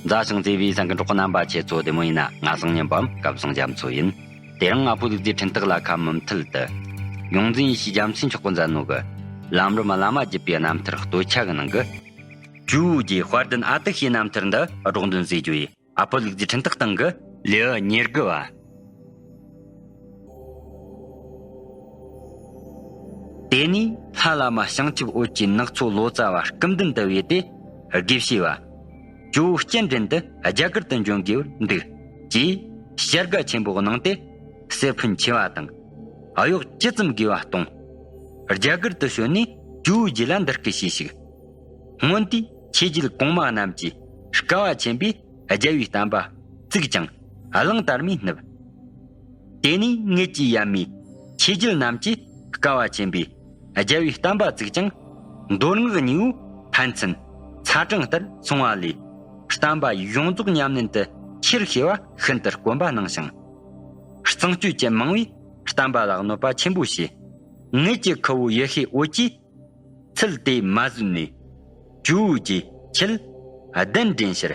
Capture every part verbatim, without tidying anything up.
མཛའ་ཞིང་བརྩེ་བའི་གསན་མཁན་གྲོགས་པོ་རྣམ་པ་ཁྱེད་ཚོ་བདེ་མོ་ཡིན་ན། ང་བཟང་ཉན་པའམ་སྐལ་བཟང་རྒྱ་མཚོ་ཡིན། དེ་རིང་ང་ཕོ་ལུག་རྫིའི་འཕྲིན་སྟེགས་ལ་ཁ་མུ་མཐུད་དུ། ཡོངས་འཛིན་ཡེ་ཤེས་རྒྱ་མཚོས་འཁྱོག་གི་མཛད་ནོ་གི། ལམ་རིམ་བླ་མ་བརྒྱུད་པའི་རྣམ་ཐར་སྟོད་ཆ་གི་ནང་གི། ཇོ་བོ་རྗེ་དཔལ་ལྡན་ཨ་ཏི་ཤའི་རྣམ་ཐར་འདི་སྒྲོག་འདོན་མཛད་རྒྱུ་ཡིན། ཨ་ཕོ་ལུག་རྫིའི་འཕྲིན་སྟེགས་སྟེང་གི་ལེའུ་ཉེར་དགུ་བ། དེ་ནས་ལྷ་བླ་མ་བྱང་ཆུབ་འོད་ཀྱིས་ནག་ཚོ་ལོ་ཙཱ་བ་སྐུ་མདུན་དུ་བོས་ཏེ། དགེ་བཤེས་པ། ཇོ་བོ་སྤྱན་འདྲེན་དུ་རྒྱ་གར་དུ་འབྱོན་དགོས་པར་འདུག་ཅེས་བྱ་དགའ་ཆེན་པོ་གནང་སྟེ། གསེར་ཕོན་ཆེ་བ་དང་། གཡོག་ཇི་ཙམ་དགོས་པ་གཏོང་། རྒྱ་གར་དུ་བྱོན་ནས་ཇོ་བོ་རྗེ་ལ་འདི་སྐད་ཞུས་ཤིག་སྔོན་དུས་ཆོས་རྒྱལ་གོང་མ་རྣམས་ཀྱིས་བསྐལ་པ་ཆེན་པོའི་རྒྱལ་བའི་བསྟན་པ་བཙུགས་ཀྱང་གླང་དར་མས་བསྣུབས། དེ་ནས་ངེད་ཀྱི་ཡབ་མེས་ཆོས་རྒྱལ་རྣམས་ཀྱིས་བསྐལ་པ་ཆེན་པོའི་རྒྱལ་བའི་བསྟན་པ་བཙུགས་ཀྱང་། མདོ་སྔགས་གཉིས་པོ་ཕན་ཚུན་ཚ་གྲང་ལྟར་སོང་བ་ལས། བསྟན་པ་ཡོངས་རྫོགས་ཉམས་ལེན་དུ་ཁྱེར་ཤེས་པ་ཤིན་ཏུ་དཀོན་པ་སྣང་ཞིང་། གཙང་སྤྱོད་ཅན་མང་བས་བསྟན་པ་ལ་གནོད་པ་ཆེན་པོ་བྱས། ངེད་ཀྱི་ཁུ་བོ་ཡེ་ཤེས་འོད་ཀྱིས། ཚུལ་དེ་མ་བཟོད་ནས། ཇོ་བོ་རྗེ་ཁྱེད་གདན་འདྲེན་ཕྱིར།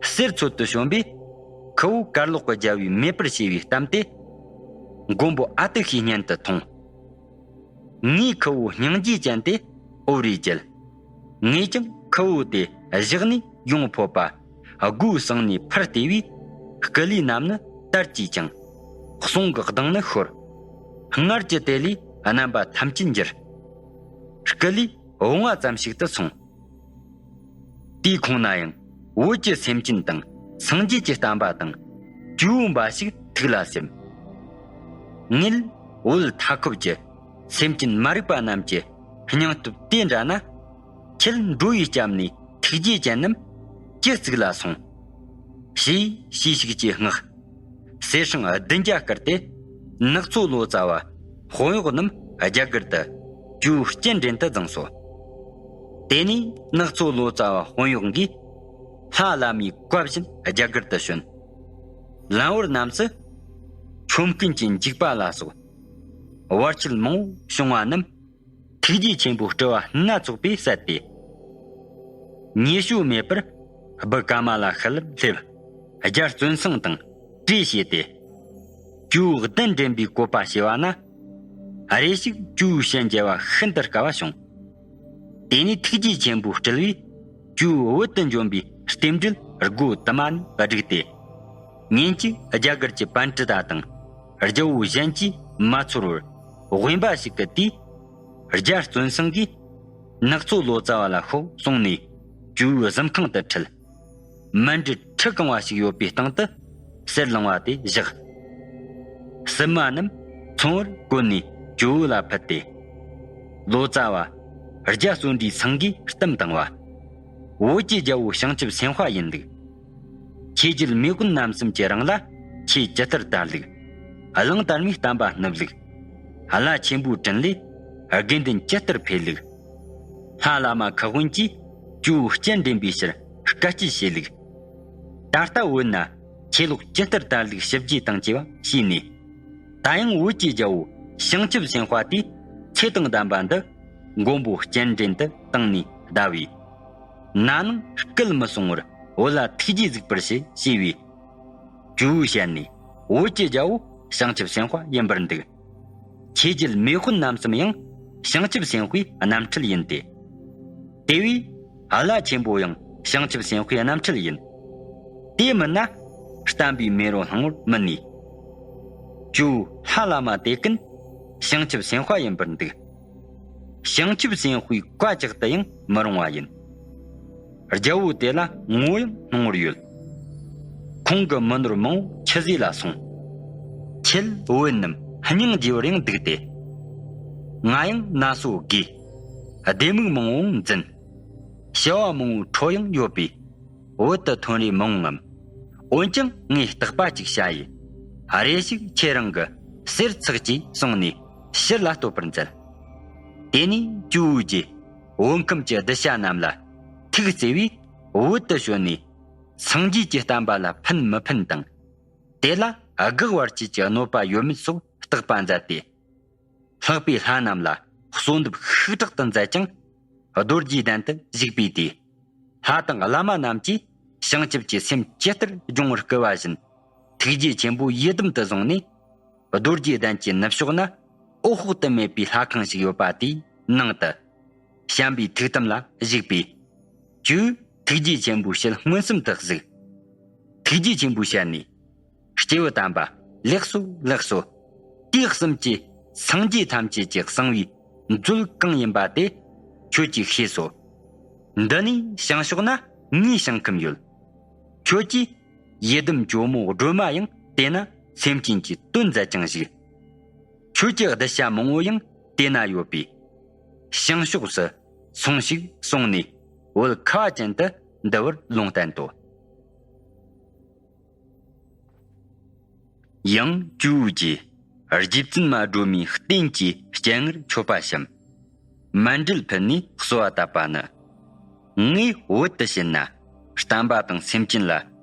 གསེར་འཚོལ་དུ་བྱོན་པས། ཁུ་བོ་གར་ལོག་གི་རྒྱལ་བས་མེད་པར་བྱས་པའི་གཏམ་དེ། མགོན་པོ་ཨ་ཏི་ཤའི་སྙན་དུ་ཐོངས། ངའི་ཁུ་བོ་སྙིང་རྗེ་ཅན་དེ་འོ་རེ་བྱེད། ངས་ཀྱང་ཁུ་བོ་དེ་བཞག་ནས་ཡོང་ཕོད་པ། སྒོའི་ཟངས་ནས་ཕར་བལྟས་པས། སྐུ་ལུས་རྣམས་ནི་དར་གྱིས་ཀྱང་། གསུང་གི་གདངས་ནི་ཤོར། སྔར་གྱི་དེ་ལས་རྣམ་པ་ཐམས་ཅད་འགྱུར། སྐུ་ལུས་བུང་བ་ཙམ་ཞིག་ཏུ་སོང་། དེའི་ཁོངས་ན་ཡང་བོད་ཀྱི་སེམས་ཅན་དང་སངས་རྒྱས་ཀྱི་བསྟན་པ་དང་ཇོ་བོ་འབའ་ཞིག་ཐུགས་ལ་སིམ། ངེད་བོད་མཐའ་འཁོབ་ཀྱི་སེམས་ཅན་མ་རིག་པ་རྣམས་ཀྱི་སྙིང་སྟོབས་དེ་འདྲ་ན། ཁྱེད་འགྲོ་བའི་སྐྱབས་གནས་ཐུགས་རྗེ་ཅན་རྣམས་ཅི་ཟིག་ལ་སོང་། ཞེས་ཞུས་ཤིག་ཅེས་བསྔགས། གསེར་སྲང་བདུན་བརྒྱ་བསྐུར་ཏེ། ནག་ཚོ་ལོ་ཙཱ་བ་དཔོན་གཡོག་རྣམས་རྒྱ་གར་དུ་ཇོ་བོ་སྤྱན་འདྲེན་དུ་བརྫངས་སོ། དེ་ནས་ནག་ཚོ་ལོ་ཙཱ་བ་དཔོན་གཡོག་གིས་ལྷ་བླ་མའི་བཀའ་བཞིན་རྒྱ་གར་དུ་བྱོན། ལམ་བར་རྣམས་སུ་ཆོམ་རྐུན་གྱི་འཇིགས་པ་ལ་སོགས་བར་ཆད་མང་པོ་བྱུང་བ་རྣམས། ཐུགས་རྗེ་ཆེན་པོའི་སྤྲུལ་པ་སྣ་ཚོགས་པས་བསལ་ཏེ། ཉེ་ཞོ་མེད་པར་བུ་ཀ་མ་ལ་ཤཱི་ལར་སླེབས། རྒྱ་བཙུན་སངས་དང་གྲོས་བྱས་ཏེ། ཇོ་བོའི་གདན་འདྲེན་པའི་བཀོད་པ་བྱས་པ་ན། རེ་ཞིག་ཇོ་བོའི་ཞལ་མཇལ་བ་ཤིན་ཏུ་དཀའ་བ་བྱུང་། དེ་ནས་ཐུགས་རྗེ་ཆེན་པོའི་སྤྲུལ་པས་ཇོ་བོ་བོད་དུ་འབྱོན་པའི་རྟེན་འབྲེལ་སྒོ་དུ་མ་ནས་བསྒྲིགས་ཏེ། ཉིན་གཅིག་རྒྱ་གར་གྱི་པཎྜི་ཏ་དང་རྒྱལ་པོ་གཞན་གྱིས་མ་ཚོར་བར་དབེན་པ་ཞིག་གི་དུས། རྒྱ་བཙུན་སངས་ཀྱིས་ནག་ཚོ་ལོ་ཙཱ་བ་ལ་ཤོག་གསུངས་ནས་ཇོ་བོའི་གཟིམ་ཁང་དུ་ཁྲིད། མཎྜལ་ཁྲི་གང་བ་ཞིག་ཡོད་པའི་སྟེང་དུ་གསེར་ལང་བ་དེ་བཞག་སྲིབ་མ་རྣམས་ཚོང་བར་བཀོལ་ནས་ཇོ་བོ་ལ་ཕུལ་ཏེ། ལོ་ཙཱ་བ་རྒྱ་བརྩོན་འགྲུས་སངས་རྒྱས་གཏམ་བཏང་བ། བོད་ཀྱི་རྒྱལ་པོ་བྱང་ཆུབ་སེམས་དཔའ་ཡིན་ལུགས། ཆོས་རྒྱལ་མེས་དབོན་རྣམ་གསུམ་གྱི་རིང་ལ་ཆོས་ཇི་ལྟར་དར་ལུགས། གླང་དར་མས་བསྟན་པ་བསྣུབས་ལུགས། བླ་ཆེན་པོའི་དྲིན་ལས་དགེ་འདུན་ཇི་ལྟར་འཕེལ་ལུགས། ལྷ་བླ་མ་ཁུ་དབོན་གྱིས་ཇོ་བོའི་སྤྱན་འདྲེན་པའི་ཕྱིར་དཀའ་སྤྱད་བྱས་ལུགས། ད་ལྟ་བོད་ན་ཆོས་ལོག་ཇི་ལྟར་དར་ལུགས་ཞིབ་རྒྱས་དང་བཅས་པ་བྱས་ནས། ད་ཡང་བོད་ཀྱི་རྒྱལ་པོ་བྱང་ཆུབ་སེམས་དཔའ་དེའི་ཚེ་དང་ལྡན་པ་འདི་མགོན་པོ་སྤྱན་འདྲེན་དུ་བཏང་ནས་བདའ་བས། ན་ནིང་སྐུལ་མི་སོང་བར་བོད་ལ་ཐུགས་རྗེ་གཟིགས་པར་བྱེད་ཞེས་པས། ཇོ་བོའི་ཞལ་ནས་བོད་ཀྱི་རྒྱལ་པོ་བྱང་ཆུབ་སེམས་དཔའ་ཡིན་པར་འདུག་ཆོས་རྒྱལ་མེས་དབོན་རྣམ་གསུམ་ཡང་བྱང་ཆུབ་སེམས་དཔའི་རྣམ་འཕྲུལ་ཡིན་ཏེ། དེ་བས་བླ་ཆེན་པོ་ཡང་བྱང་ཆུབ་སེམས་དཔའི་རྣམ་འཕྲུལ་ཡིན། དེ་མིན་ན་བསྟན་པའི་མེ་རོ་ལྷུང་བར་མི་ནུས། ཇོ་བོ་ལྷ་བླ་མ་དེ་ཀུན་བྱང་ཆུབ་སེམས་དཔའ་ཡིན་པར་འདུག་བྱང་ཆུབ་སེམས་དཔའི་བཀའ་བཅག་ཏུ་ཡང་མི་རུང་བ་ཡིན། རྒྱལ་པོ་དེ་ལ་ངོ་ཡང་སྣང་བར་ཡོད། ཁོང་གི་མི་ནོར་མང་པོ་ཆུད་ཟོས་ལ་སོང་། ཁྱེད་བོད་རྣམས་སྙིང་རྗེ་བར་ཡང་འདུག་སྟེ། ང་ཡང་ན་སོ་རྒས། ལྡེ་མིག་མང་པོ་འཛིན། བྱ་བ་མང་པོའི་འཕྲོ་ཡང་ཡོད་པས། བོད་དུ་ཐོན་རེ་མི་འོང་ངམ། འོན་ཀྱང་ངས་རྟག་པ་ཅིག་བྱ་ཡི། རེ་ཞིག་ཁྱེད་རང་གི་གསེར་ཚེགས་ཀྱིས་བཟུང་ནས་ཕྱིར་ལ་སྟོད་པར་མཛད། དེ་ནས་ཇོ་བོ་རྗེ་བོད་ཁམས་ཀྱི་གདུལ་བྱ་རྣམས་ལ་ཐུགས་བརྩེ་བས་བོད་དུ་བྱོན་ནས་སངས་རྒྱས་ཀྱི་བསྟན་པ་ལ་ཕན་མི་ཕན་དང་། དེ་ལ་དགག་བར་བྱེད་ཀྱི་གནོད་པ་ཡོད་མེད་སོགས་བརྟག་པ་མཛད་དེ། ལྷག་པའི་ལྷ་རྣམས་ལ་གསོལ་འདེབས་ཤུགས་དྲག་ཏུ་མཛད་ཅིང་རྡོ་རྗེའི་གདན་དུ་བཞུགས་པའི་དུས། ལྷ་དང་བླ་མ་རྣམས་ཀྱིས་ བྱང་ཆུབ་ཀྱི་སེམས་ཇི་ལྟར་སྦྱོང་བར་བསྐུལ་བ་བཞིན། ཐུགས་རྗེ་ཆེན་པོ་ཡི་དམ་དུ་བཟུང་ནས། རྡོ་རྗེ་གདན་གྱི་ནུབ་ཕྱོགས་ན། འོད་དཔག་ཏུ་མེད་པའི་ལྷ་ཁང་ཞིག་ཡོད་པ་དེའི་ནང་དུ། བྱམས་པའི་ཐུགས་དམ་ལ་བཞུགས་པས། ཁྱོད་ཐུགས་རྗེ་ཆེན་པོའི་ཞལ་མངོན་སུམ་དུ་གཟིགས། ཐུགས་རྗེ་ཆེན་པོའི་ཞལ་ནས། སྐྱེས་བུ་དམ་པ། ལེགས་སོ། ལེགས་སོ། དུས་གསུམ་གྱི་སངས་རྒྱས་ཐམས་ཅད་ཀྱི་གསང་བའི་མཛོད་གང་ཡིན་པ་དེ་ཁྱོད་ཀྱིས་ཤེས་སོ། འདི་ནས་བྱང་ཕྱོགས་ན་ངའི་ཞིང་ཁམས་ཡོད། ཁྱོད་ཀྱིས་ཡི་དམ་ཇོ་མོ་སྒྲོལ་མ་ཡང་དེ་ན་སེམས་ཅན་གྱི་དོན་མཛད་ཅིང་བཞུགས། ཁྱོད་ཀྱི་གདུལ་བྱ་མང་བོ་ཡང་དེ་ན་ཡོད་པས། བྱང་ཕྱོགས་སུ་སོང་ཞིག་གསུངས་ནས། བོད་ཁ་བ་ཅན་དུ་འདི་བར་ལུང་བསྟན་ཏོ། ཡང་ཇོ་བོ་རྗེས་རྗེ་བཙུན་མ་སྒྲོལ་མའི་རྟེན་གྱི་སྤྱན་སྔར་མཆོད་པ་བཤམས། མཎྜལ་ཕུལ་ནས་གསོལ་བ་བཏབ་པ་ནི། ངས་བོད་དུ་ཕྱིན་ན། བསྟན་པ་དང་སེམས་ཅན་ལ་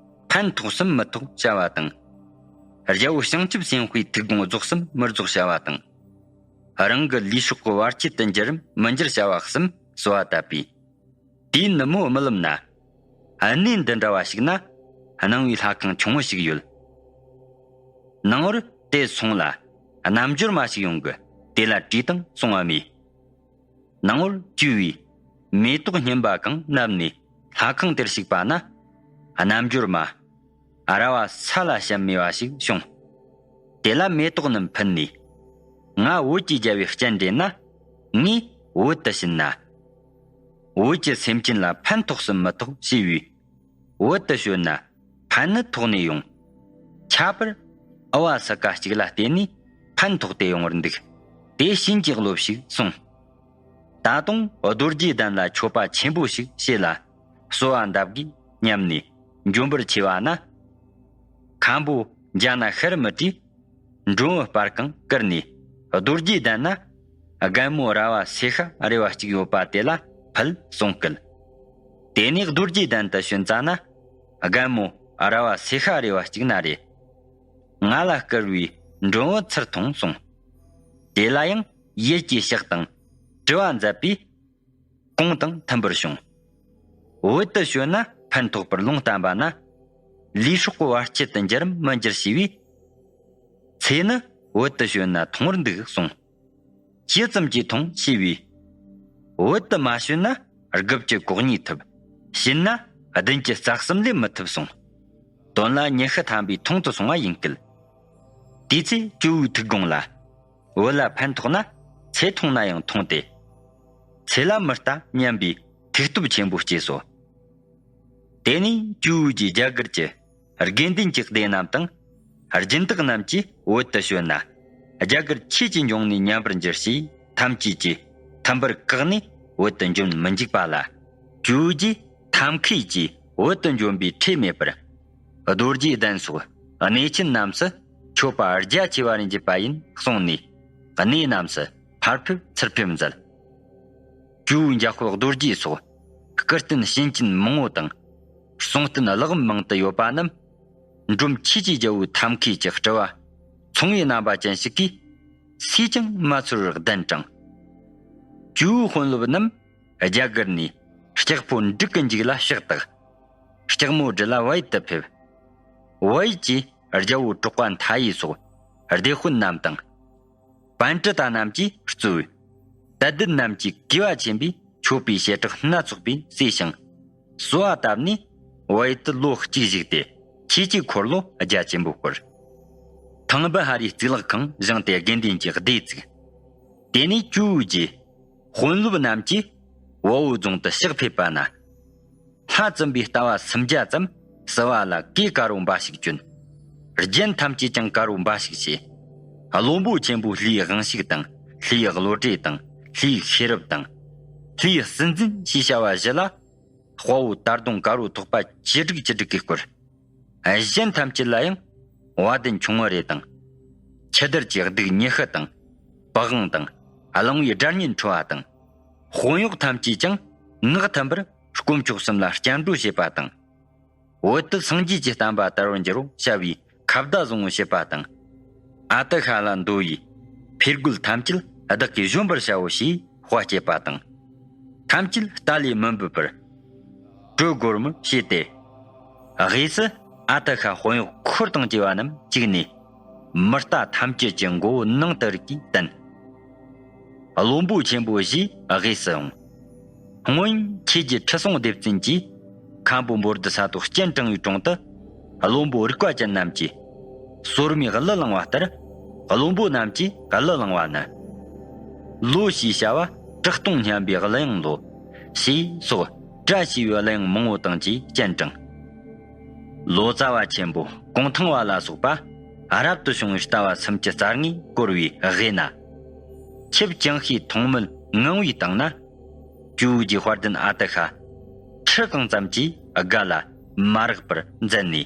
ཕན་ཐོགས་སམ་མི་ཐོགས་བྱ་བ་དང་། རྒྱལ་པོ་བྱང་ཆུབ་སེམས་དཔའི་ཐུགས་དགོངས་རྫོགས་སམ་མི་རྫོགས་བྱ་བ་དང་། རང་གི་ལུས་སྲོག་གི་བར་ཆད་དུ་འགྱུར་རམ་མི་འགྱུར་བྱ་བ་གསུམ་གསོལ་བ་བཏབ་པས། དེའི་ནུབ་མོ་རྨི་ལམ་ན། གནས་འདི་འདྲ་བ་ཞིག་ན་སྣང་བའི་ལྷ་ཁང་ཆུང་ངུ་ཞིག་ཡོད། ནང་བར་དེ་སོང་ལ་རྣལ་འབྱོར་མ་ཞིག་ཡོང་གི། དེ་ལ་དྲིས་དང་གསུང་བ་སྨྲས། ནང་བར་བཅུག་པས་མེ་ཏོག་སྙན་པ་གང་བསྣམས་ནས་ལྷ་ཁང་དེར་ཞུགས་པ་ན། རྣལ་འབྱོར་མ་ར་བ་ས་ལ་ཞབས་མེ་བ་ཞིག་བྱུང་། དེ་ལ་མེ་ཏོག་རྣམས་ཕུལ་ནས། ང་བོད་ཀྱི་རྒྱལ་པོའི་སྤྱན་འདྲེན་ན། ངས་བོད་དུ་ཕྱིན་ན། བོད་ཀྱི་སེམས་ཅན་ལ་ཕན་ཐོགས་སམ་མི་ཐོགས་ཞེས་པས། བོད་དུ་བྱོན་ན་ཕན་ནི་ཐོགས་ནས་ཡོང་། ཁྱད་པར་ཨ་བ་ས་ག་གཅིག་ལ་བརྟེན་ནས་ཕན་ཐོགས་ཏེ་ཡོང་བར་འདུག། དེ་བྱིན་གྱིས་རློབས་ཤིག་གསུངས། ད་དུང་རྡོ་རྗེ་གདན་ལ་མཆོད་པ་ཆེན་པོ་ཞིག་བྱས་ལ་གསོལ་བ་འདེབས་དགོས་སྙམ་ནས་འབྱོན་པར་ཆས་པ་ན། མཁན་པོ་འཇག་ན་ཤར་མི་བྲིས། མགྲོན་བུ་སྤར་གང་བསྐུར་ནས། རྡོ་རྗེ་གདན་ན་རྒན་མོ་ར་བ་སེ་ཤ་རེ་བ་གཅིག་ཡོད་པ་དེ་ལ་ཕུལ་གསུང་སྐད། དེ་ནས་རྡོ་རྗེ་གདན་དུ་བྱོན་ཙ་ན། རྒན་མོ་ར་བ་སེ་ཤ་རེ་བ་གཅིག་ན་རེ། ང་ལ་བསྐུར་བའི་མགྲོན་བུ་ཚུར་ཐོངས་གསུངས། དེ་ལ་ཡང་ཡིད་ཀྱི་ཕྱག་དང་དྲི་བ་མཛད་པས། གོང་དང་མཐུན་པར་བྱུང་། བོད་དུ་བྱོན་ན་ཕན་ཐོགས་པར་ལུང་བསྟན་པ་ན། ལུས་སྲོག་གི་བར་ཆད་དུ་འགྱུར་རམ་མི་འགྱུར་ཞེས་པས། ཚེ་ནི་བོད་དུ་བྱོན་ན་ཐུང་བར་འདུག་གསུངས། ཇི་ཙམ་གྱིས་ཐུང་ཞེས་པས། བོད་དུ་མ་བྱོན་ན་དགུ་བཅུ་གོ་གཉིས་ཐུབ། ཕྱིན་ན་བདུན་ཅུ་རྩ་གསུམ་ལས་མི་ཐུབ་གསུངས། དོན་ལ་ཉི་ཤུ་ཐམ་པའི་ཐུང་དུ་སོང་བ་ཡིན་སྐད། དེའི་ཚེ་ཇོ་བོའི་ཐུགས་དགོངས་ལ། བོད་ལ་ཕན་ཐོགས་ན་ཚེ་ཐུང་ན་ཡང་ཐུང་སྟེ། ཚེ་ལ་མི་ལྟ་སྙམ་པའི་ཐུགས་སྟོབས་ཆེན་པོ་སྐྱེས་སོ། དེ་ནས་ཇོ་བོ་རྗེས་རྒྱ་གར་གྱི་དགེ་འདུན་གྱི་སྡེ་རྣམས་དང་། སྦྱིན་བདག་རྣམས་ཀྱིས་བོད་དུ་བྱོན་ན། རྒྱ་གར་ཁྱེད་ཀྱི་འབྱུང་གནས་ཉམས་པར་འགྱུར་ཞེས་ཐམས་ཅད་ཀྱིས་མཐུན་པར་བཀག་ནས་བོད་དུ་འབྱོན་མི་འཇུག་པ་ལ། ཇོ་བོ་རྗེས་ཐབས་མཁས་ཀྱིས་བོད་དུ་འབྱོན་པའི་ཁྲེལ་མེད་པར། རྡོ་རྗེ་གདན་སོགས་གནས་ཆེན་རྣམས་སུ་མཆོད་པ་རྒྱ་ཆེ་བ་རེ་འབྱེད་པ་ཡིན་གསུངས་ནས། གནས་རྣམས་སུ་ཕར་ཕེབས་ཚུར་ཕེབས་མཛད། ཇོ་བོའི་འཇམ་དཔལ་རྡོ་རྗེ་སོགས་སྐུ་རྟེན་བྱིན་ཅན་མང་བོ་དང་། གསུང་རྟེན་གླེགས་བམ་མང་དུ་ཡོད་པ་རྣམས། འབྲོམ་ཆོས་ཀྱི་རྒྱལ་པོའི་ཐབས་མཁས་ཀྱི་སྤྲུལ་བ་མཚུངས་པའི་རྣམ་པ་ཅན་ཞིག་གིས། སུས་ཀྱང་མ་ཚོར་བར་གདན་དྲངས། ཇོ་བོའི་དཔོན་སློབ་རྣམས་རྒྱ་གར་ནས་ལྕགས་ཕོ་འབྲུག་གི་མཇུག་ལ་ཕྱག་བཏགས། ལྕགས་མོ་སྦྲུལ་ལ་བལ་ཡུལ་དུ་ཕེབས། བལ་ཡུལ་གྱི་རྒྱལ་པོ་གྲགས་པ་མཐའ་ཡས་སོགས་སྡེ་དཔོན་རྣམས་དང་། པཎྜི་ཏ་རྣམས་ཀྱིས་གཙོས། དད་ལྡན་རྣམས་ཀྱིས་གུས་པ་ཆེན་པོས་མཆོད་པའི་བྱེ་བྲག་སྣ་ཚོགས་པས་གསོལ་ཞིང་། གསོལ་བ་བཏབ་ནས་བལ་ཡུལ་དུ་ལོ་གཅིག་བཞུགས་ཏེ། ཆོས་ཀྱི་འཁོར་ལོ་རྒྱ་ཆེན་པོ་བསྐོར། ཐང་འབུ་ཧ་རིའི་གཙུག་ལག་ཁང་བཞེངས་ཏེ་དགེ་འདུན་གྱི་སྡེ་བཙུགས། དེ་ནས་ཇོ་བོ་རྗེས་དཔོན་སློབ་རྣམས་ཀྱིས་བལ་པོ་རྫོང་དུ་ཕྱག་ཕེབས་པ་ན། ལྷ་བཙུན་པའི་ལྟ་བ་སུམ་བརྒྱ་ཙམ་བསུ་བ་ལ་གོས་དཀར་པོ་འབའ་ཞིག་གྱོན། རྒྱན་ཐམས་ཅད་ཀྱང་དཀར་པོ་འབའ་ཞིག་བྱས། བློན་པོ་ཆེན་པོ་ལྷའི་དབང་ཕྱུག་དང་། ལྷའི་བློ་གྲོས་དང་། ལྷའི་ཤེས་རབ་དང་། ལྷའི་སྲིད་འཛིན་ཞེས་བྱ་བ་བཞི་ལ། དཔའ་བོ་དར་གདོང་དཀར་པོ་ཐོགས་པ་ཅི་དྲུག་ཅི་དྲུག་གིས་བསྐོར། གཞན་ཐམས་ཅད་ལ་ཡང་བ་དན་ཆུང་ངུ་རེ་དང་། འཆི་བདག་གི་གདུགས་ཉི་ཤུ་དང་། པི་ཝང་དང་། གླང་པོའི་སྒྲ་སྙན་འཁྲོལ་བ་དང་། དཔོན་གཡོག་ཐམས་ཅད་ཀྱང་ངག་མཐུན་པར་དཀོན་མཆོག་གསུམ་ལ་སྐྱབས་འགྲོ་བྱེད་པ་དང་། བོད་དུ་སངས་རྒྱས་ཀྱི་བསྟན་པ་དར་བར་འགྱུར་རོ་བྱ་བའི་ཁ་བརྡ་བཟང་བོ་བྱེད་པ་དང་། ཨ་ཏི་ཤ་ལ་འདོད་པའི་ཕས་རྒོལ་ཐམས་ཅད་བདག་གིས་གཞོམ་པར་བྱའོ་ཞེས་དཔའ་བསྐྱེད་པ་དང་། ཐམས་ཅད་ལྟ་ལས་མི་འབུད་པར་གྲོས་སྒོར་མོར་བྱས་ཏེ། དབུས་སུ་ཨ་ཏི་ཤ་དཔོན་གཡོག་འཁོར་དང་བཅས་པ་རྣམས་བཅུག་ནས། མི་རྟ་ཐམས་ཅད་ཀྱི་མགོ་བོ་ནང་དུ་རིག་གིས་བསྟན། བློན་པོ་ཆེན་པོ་བཞིས་དབུས་སུ་འོང་། སྔོན་ཆོས་རྗེ་ཁྲི་སྲོང་ལྡེ་བཙན་གྱིས་མཁན་པོ་འབོར་འདི་ས་ཐོག་སྤྱན་དྲངས་པའི་དྲུང་དུ། བློན་པོ་རིག་པ་ཅན་རྣམས་ཀྱིས་སོར་མོས་གླུ་བླངས་པ་ལྟར། བློན་པོ་རྣམས་ཀྱིས་གླུ་བླངས་པ་ནི། ལོ་ཞེས་བྱ་བ་གྲི་སྟོང་སྙམ་པའི་གླུ་དབྱངས་ལོ། ཞེས་སོགས་བཀྲ་ཤིས་པའི་གླུ་དབྱངས་མང་པོ་དང་བཅས་སྤྱན་དྲངས། ལོ་ཙཱ་བ་ཆེན་པོ་གུང་ཐང་བ་ལ་སོགས་པ་རབ་ཏུ་བྱུང་བའི་ལྟ་བ་སུམ་ཅུ་རྩ་ལྔས་བསྐོར་བའི་དབུས་ན། ཆིབས་ཅང་ཤེས་ཐོགས་མེད་ངང་པའི་སྟེང་ན། ཇོ་བོ་རྗེ་དཔལ་ལྡན་ཨ་ཏི་ཤ་ཁྲི་གང་ཙམ་གྱིས་སྒ་ལ་མ་རེག་པར་མཛད་ནས།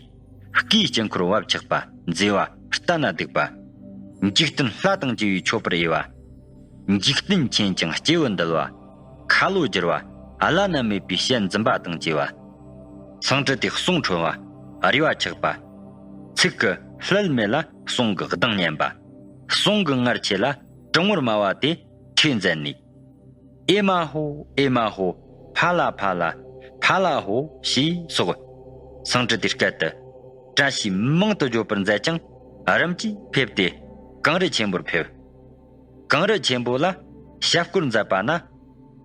སྐུའི་དཀྱིལ་འཁོར་བབ་ཆགས་པ། མཛེས་པ་ལྟ་ན་སྡུག་པ། འཇིག་རྟེན་ལྷ་དང་བཅས་པས་མཆོད་པར་འོས་པ། འཇིག་རྟེན་མཁྱེན་ཅིང་སྐྱེས་བུ་འདུལ་བ། ཁ་ལོ་བསྒྱུར་བ། བླ་ན་མེད་པའི་ཞལ་འཛུམ་པ་དང་བཅས་པ། སང་ཀྲི་ཏའི་གསུང་འཁྲོལ་བ། རེ་བ་ཆགས་པ། ཚིག་གི་ལྷད་མེད་ལ་གསུང་གི་གདངས་སྙན་པ། གསུང་གི་ངར་ཆེ་ལ་གྲང་མོར་སྨྲ་བ་དེ་ཁྲིད་མཛད་ནས། ཨེ་མ་ཧོ། ཨེ་མ་ཧོ། ཕ་ལ་ཕ་ལ། ཕ་ལ་ཧོ། ཞེས་སོགས། སང་ཀྲི་ཏའི་སྐད་དུ་བཀྲ་ཤིས་མང་དུ་བརྗོད་པར་མཛད་ཀྱང་། རིམ་གྱིས་ཕེབས་ཏེ་གངས་རི་ཆེན་པོར་ཕེབས། གངས་རི་ཆེན་པོ་ལ་ཞབས་སྐོར་མཛད་པ་ན།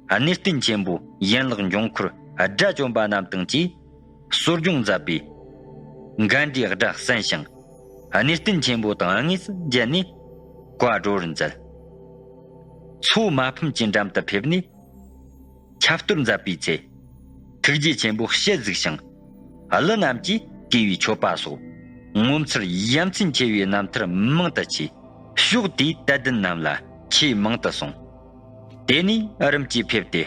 གནས་བརྟན་ཆེན་པོ་ཡན་ལག་འབྱུང་འཁོར་དགྲ་བཅོམ་པ་རྣམས་དང་བཅས་གསོ་སྦྱོང་མཛད་པས། འགལ་འདུའི་དགྲ་བསན་ཞིང་། གནས་བརྟན་ཆེན་པོ་དང་དངོས་སུ་མཇལ་ནས་བཀའ་སྒྲོལ་བར་མཛད། མཚོ་མ་ཕམ་གྱི་འགྲམ་དུ་ཕེབས་ནས། ཆབ་གཏོར་མཛད་པའི་ཚེ། ཐུགས་རྗེ་ཆེན་པོ་ཞལ་གཟིགས་ཤིང་། ཀླུ་རྣམས་ཀྱིས་བསྐོས་པའི་མཆོད་པ་སོགས། ངོ་མཚར་ཡ་མཚན་ཆེ་བའི་རྣམ་ཐར་མང་དུ་མཆིས། ཕྱོགས་དེའི་དད་ལྡན་རྣམས་ལ་ཆེས་མང་དུ་གསུངས། དེ་ནས་རིམ་གྱིས་ཕེབས་ཏེ།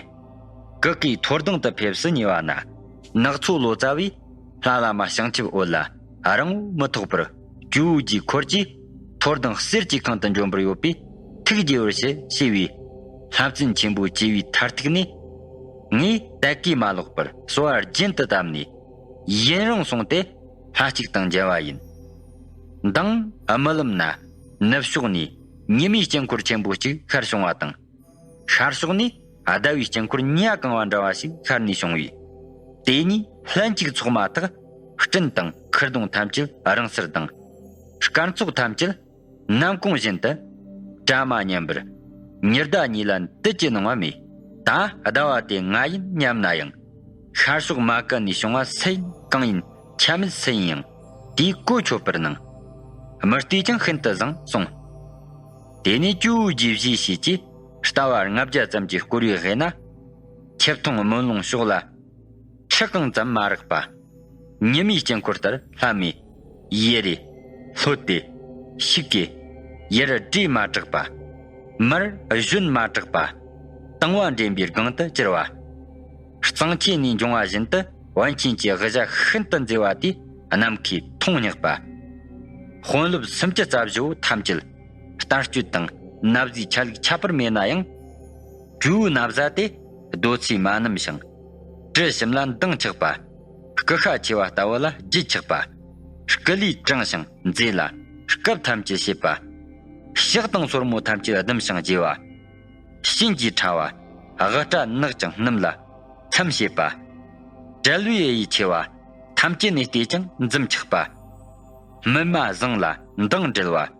གུ་གེའི་ཐོར་གདུང་དུ་ཕེབས་སུ་ཉེ་བ་ན། ནག་ཚོ་ལོ་ཙཱ་བས་ལྷ་བླ་མ་བྱང་ཆུབ་འོད་ལ་རིང་པོ་མི་ཐོགས་པར། ཇོ་བོ་རྗེའི་འཁོར་གྱིས་ཐོར་གདུང་གསེར་གྱི་ཁང་དུ་འབྱོན་པར་ཡོད་པས་ཐུགས་དགྱེས་པར་བྱེད་ཞེས་པའི་ལྷ་བཙུན་ཆེན་པོ་བཅས་པའི་མཐར་ཐུག་ནས། ངས་དད་གུས་མ་ལོག་པར་གསོལ་བ་རྒྱུན་དུ་བཏབ་ནས་ཡུན་རིང་སོང་སྟེ་ལྷ་གཅིག་དང་མཇལ་བ་ཡིན། མདང་རྨི་ལམ་ན་ནུབ་ཕྱོགས་ནས་ཉི་མའི་དཀྱིལ་འཁོར་ཆེན་པོ་གཅིག་ཤར་བྱུང་བ་དང་། ཤར་ཕྱོགས་ནས་ཟླ་བའི་དཀྱིལ་འཁོར་ཉ་གང་བ་འདྲ་བ་ཞིག་ཤར་ནས་བྱུང་བས། དེ་གཉིས་ལྷན་ཅིག་ཚོགས་མ་ཐག་སྤྲིན་དང་ཁུ་རྡུང་ཐམས་ཅད་རིང་སར་ལྡང་། སྐར་ཚོགས་ཐམས་ཅད་ནམ་གུང་བཞིན་དུ་གྲ་མ་ཉམ་པར། ཉི་ཟླ་གཉིས་ལ་དུས་ཀྱི་སྣང་བ་མེད། ད་ཟླ་བ་དེ་ང་ཡིན་སྙམ་ན་ཡང་། ཤར་ཕྱོགས་མ་གི་ནས་བྱུང་བ་སུ་ཡིན་གང་ཡིན་ཆ་མེད་སུ་ཡིན་ཡང་དེའི་གོ་ཆོད་པར་སྣང་། མི་བལྟས་ཀྱང་ཤིན་ཏུ་བཟང་གསུངས། དེ་ནས་ཇོ་བོ་རྗེ་བཞེས་བྱས་ཀྱི་ལྟ་བ་ལྔ་བརྒྱ་ཙམ་གྱིས་བསྐོར་བའི་དབུས་ན། ཆིབས་ཐོང་སྨོན་ལོང་ཕྱོགས་ལ་ཁྲི་གང་ཙམ་མ་རེག་པ། ཉི་མའི་དཀྱིལ་འཁོར་ལྟར་ལྷམ་མེ་ཡེ་རེ་ལྷོད་དེ་ཤིག་གེ་ཡར་སྦྲེལ་མ་དྲགས་པ། མར་གཞོན་མ་དྲགས་པ། དང་བ་འདྲེན་པའི་སྒང་དུ་གྱུར་པ། གཙང་ཆུ་ནས་འབྱུང་བ་བཞིན་དུ་པཎ་ཆེན་གྱི་དབུ་ཞྭ་ཤིན་ཏུ་མཛེས་པ་དེ་ནམ་མཁའི་མཐོངས་བསྙེགས་པ། དཔོན་སློབ་སུམ་ཅུ་རྩ་བཞི་བོ་ཐམས་ཅད་ལྟ་སྤྱོད་དང་ན་བཟའི་ཆ་ལུགས་ཁྱད་པར་མེད་ན་ཡང་། ཇོ་བོའི་ན་བཟའ་དེ་རྡོ་ཚོས་མ་བསྣམས་ཤིང་། དྲི་ཞིམ་ལ་མདངས་ཆགས་པ། སྐུ་ཤ་ཆེ་བ་ལྟ་བུ་ལ་ལྗིད་ཆགས་པ། སྐུ་ལུས་དྲང་ཞིང་མཛེས་ལ་སྐབས་ཐམས་ཅད་བྱེད་པ། ཕྱག་དང་སོར་མོ་ཐམས་ཅད་ཟླུམ་ཞིང་རྒྱས་པ། བྱིན་གྱིས་ཕྲ་བ། དབུ་སྐྲ་ནག་ཅིང་སྣུམ་ལ་ཚམ་བྱེད་པ། གྲལ་པའི་གཡས་ཆེ་བ། ཐམས་ཅད་ནས་བལྟས་ཀྱང་འཛུམ་ཆགས་པ། སྨིན་མ་བཟང་ལ་མདངས་འབྲེལ་བ།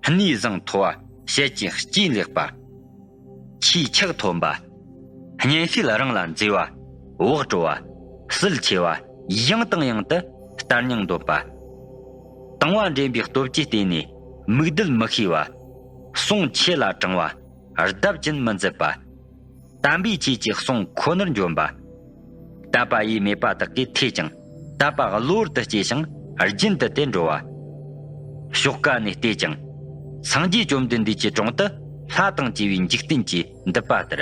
སྣའི་ཟངས་མཐོ་བ་ཞལ་གྱི་སྐྱེས་ལེགས་པ། ཁྱིའི་ཁྲག་ཐོན་པ། སྙན་ཤལ་རང་ལ་མཛེས་པ། བག་དྲོ་བ། བསིལ་ཆེ་བ། ཡང་དང་ཡང་དུ་ལྟར་སྙིང་འདོད་པ། དང་བ་འདྲེན་པའི་སྟོབས་ཀྱིས་བརྟེན་ནས་མིག་ལྡུད་མི་ཤེས་པ། གསུང་ཆོས་ལ་དྲང་བ། ལྡབ་ཀྱིན་མི་འཛད་པ། དམ་པའི་ཆོས་ཀྱི་གསུང་ཁོ་ནར་འཇོན་པ། དད་པ་ཡེ་མེད་པ་དག་གིས་ཐོས་ཀྱང་དད་པ་གློ་བུར་དུ་སྐྱེས་ཤིང་རྒྱུན་དུ་དེ་འགྲོ་བ། ཕྱོགས་ཀ་ནས་བལྟས་ཀྱང་སངས་རྒྱས་བཅོམ་ལྡན་འདས་ཀྱི་དྲུང་དུ་ལྷ་དང་བཅས་པའི་འཇིག་རྟེན་གྱི་འདུས་པ་ལྟར།